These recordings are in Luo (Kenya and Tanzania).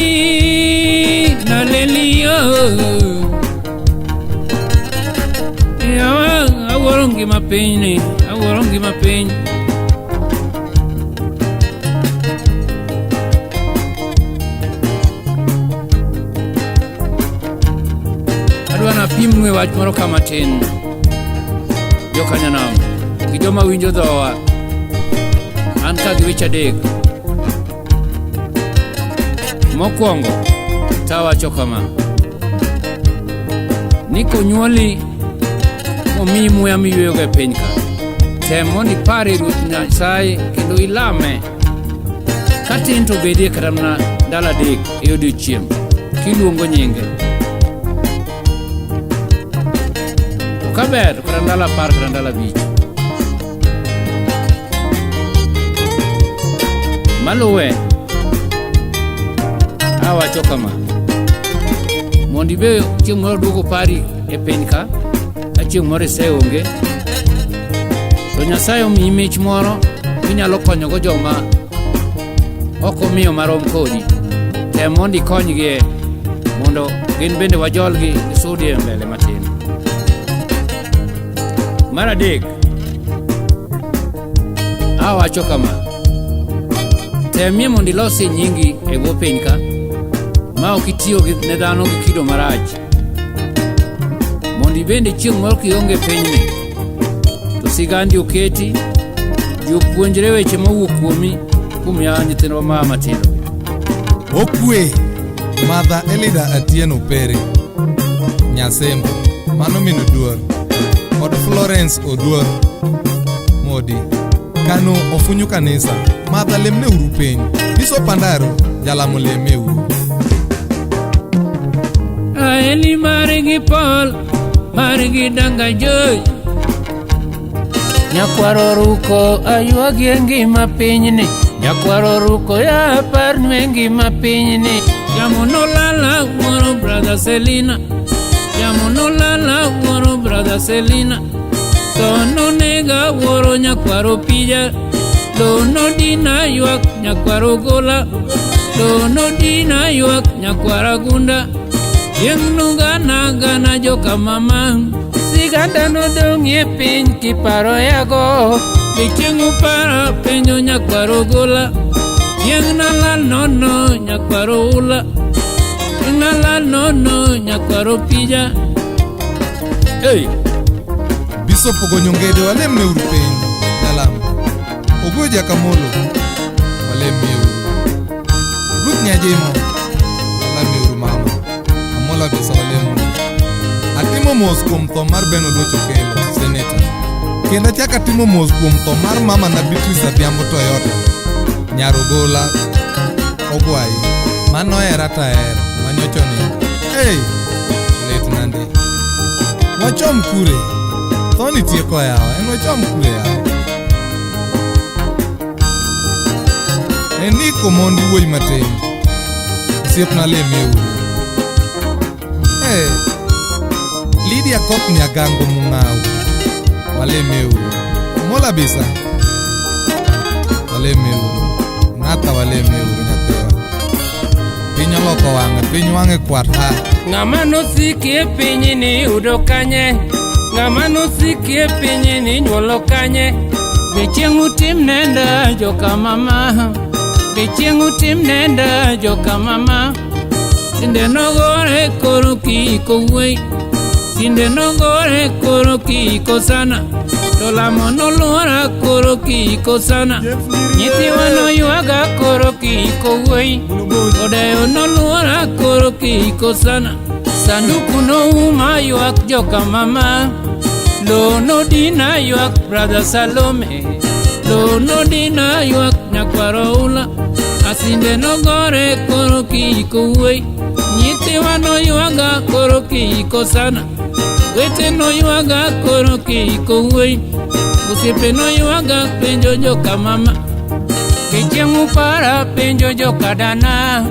Naleli, naleli yo. Yawa, awuoro ngima piny ni, awuoro ngima piny. Adwa napimnu e wach moro ka matin. Jokanyanam, gi joma winjo dhowa. An ka gi weche adek. Mokwongo, tawacho kama. Ni konyuoli momiyi muya miyweyogo e piny ka. Tem mondo iparie Ruoth Nyasaye kendo ilame. Ka tin to bedie kata mana ndalo adek e odiechieng' kiluongo nyinge. To ka ber to kata ndalo 10 kata ndalo 5. Maluwe, awacho kama. Mondo ibe chieng' moro duogo pari e piny ka, ka chieng' moro iseonge, to Nyasaye omiyi mich moro minyalo konyogo joma ok omiyo marom kodi. Tem mondo ikonygie mondo gin bende wajolgi gisudie mbele matin. Mar adek, awacho kama. Temie mondo ilosie nyingi e bwo piny ka, ma ok itiyo ne dhano gi kido marach. Mondo ibende chieng' moro kionge e pinyni, to sigandi oketi, ji opuonjre weche mowuok kuomi kuom yawa nyithindwa ma matindo. Okwe, Madha Elida Atieno Pere, Nyasembo, mano min Oduor, kod Florence Oduor Modi. Kano ofunyu kanisa, Madha lemne uru piny, Bishop Andaro, jalamo leme uru. Aeli margi Paul, margi danga joy. Nyakwaro ruko aywagi e ngima pinyni. Nyakwaro ruko ya parnu e ngima pinyni. Yamo nolala wuoro brother Selina. Yamo nolala wuoro brother Selina. To nonega wuoro nyakwaro pija. Lo nodina ywak nyakwaro gola. Lo nodina ywak nyakwara gunda. Chieng' nugana gana joka mama. Siganda nodong'ie piny kiparo yago. Be chieng' upara penjo nyakwaro gola. Chieng' nalal nono nyakwaro ula. Chieng' nalal nono nyakwaro pija. Hey! Bishop Ogonyo Ngede walemne uru piny, jalamo. Oguyo Jakamolo, walemie uru. Ruth Nyajimo, walamie uru mama. Amola Bisa walem uru. Atimo mos kuom tho mar Ben Oluoch Okello, Senator. Kendo achako atimo mos kuom tho mar mama na Beatrice Adhiambo Toyota, nyar Ogola Ogwayi, manohera tahero, manyocha onindo. Hey, lit nandi. Wachom kure? Thoni tieko yawa, en wachom kure yawa. Eniko mondi wuoyi matin. Osiepna lemie uru. Hey, Lydia Koth Nyagango Mung'au. Walemie uru. Mola Bisa. Walemie uru. Ng'ata walemie uru nyathiwa. Piny oloko wang'e, piny wang'e kwar ha. Ng'ama nosiki e pinyni yudo kanye? Ng'ama nosiki e pinyni nyuolo kanye? Be chieng' utim nenda joka mama. Be chieng' utim nenda joka mama. Tinde nogore koro kiko wuoyi. Tinde nogore koro kiko sana. To lamo noluora koro kiko sana. Nyithiwa noywaga koro kiko wuoyi. Odeyo noluora koro kiko sana. Sanduku nouma ywak joka mama. Lo nodina ywak brother Salome. Lo nodina ywak nyakwaro ula. Masinde nogore koro kiiko wuoyi. Nyithiwa noywaga koro kiiko sana. Wete noywaga koro kiiko wuoyi. Osiepe noywaga penjo joka mama. Chieng' upara penjo joka dana.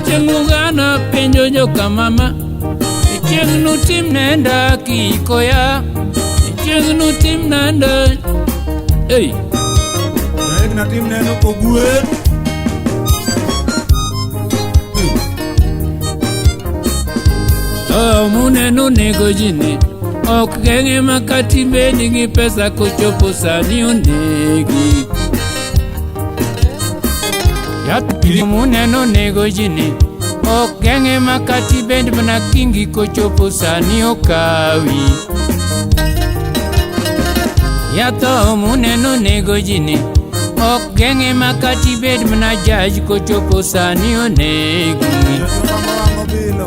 Chieng' ugana penjo joka mama. Chieng' nutim nenda kiikoya. Chieng' nutim nenda. Hey. Jaek natim neno ogwen. To muneno nego ji ni ok geng'e makati bed gi pesa kochopo sani onegi. Yath muneno nego ji ni ok geng'e makati bed mana kingi kochopo sani okawi. Yatho muneno nego ji ni ok geng'e makati bed mana jaj kochopo sani onegi. Jatuo mawango bilo.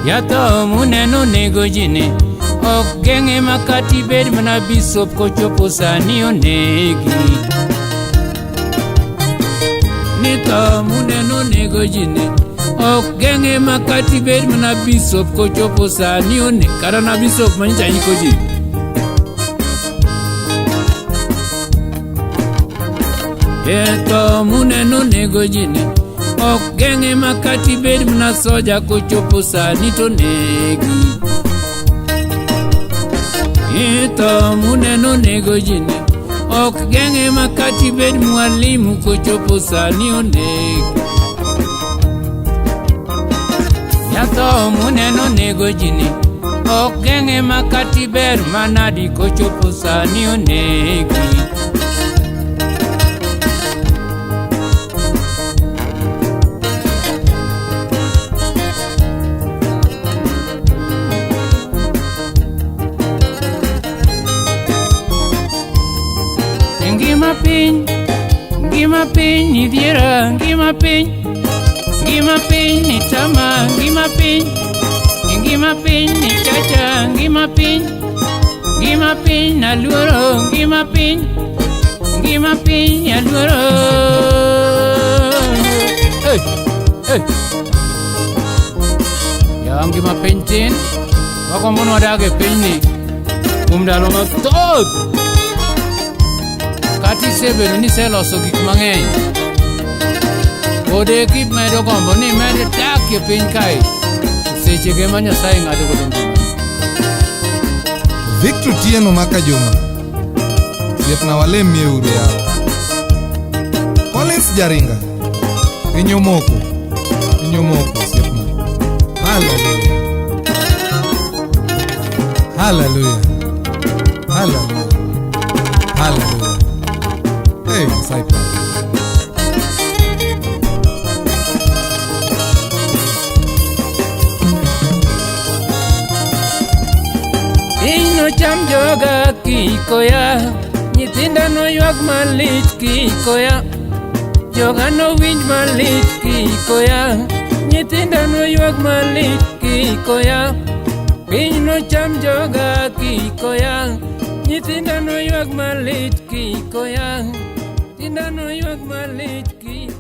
Yatho muneno nego ji ni ok geng'e makati bed mana bisop kochopo sani onegi. Ni tho muneno nego ji ni ok geng'e makati bed mana bisop kochopo sani onegi. Kata na bisop manyicha iko ji. E tho muneno nego ji ni ok geng'e makati bed mana soja kochopo sani to negi. E tho muneno nego ji ni ok geng'e makati bed mwalimu kochopo sani onegi. Yatho muneno nego ji ni ok geng'e makati ber manadi kochopo sani onegi. Ngima piny ni dhiera, ngima piny, ngima piny ni tama, ngima piny, ngima piny ni chacha, ngima piny, ngima piny naluoro, ngima piny, ngima piny aluoro. Hey, hey. Ya ngima piny tin, wagombo ni wadag e pinyni kuom ndalo mathoth. Kata isebedo ni iseloso gik mang'eny, pod kimedo gombo ni imed dak e piny kae, sechego ema Nyasaye ng'ado godo ngimani. Victor Tieno maka Juma. Osiepna walemie uru yawa. Collins Jaringa. Piny omoko. Piny omoko osiepna. Hallelujah. Hallelujah. Hallelujah. Hallelujah. Hey, Nyasaye paro. Piny nocham joga kikoya, nyithinda noywag malit kikoya, joga nowinj malit kikoya, nyithinda noywag malit kikoya. Piny nocham joga kikoya, nyithinda noywag malit kikoya, nyithinda noywag malit kikoya.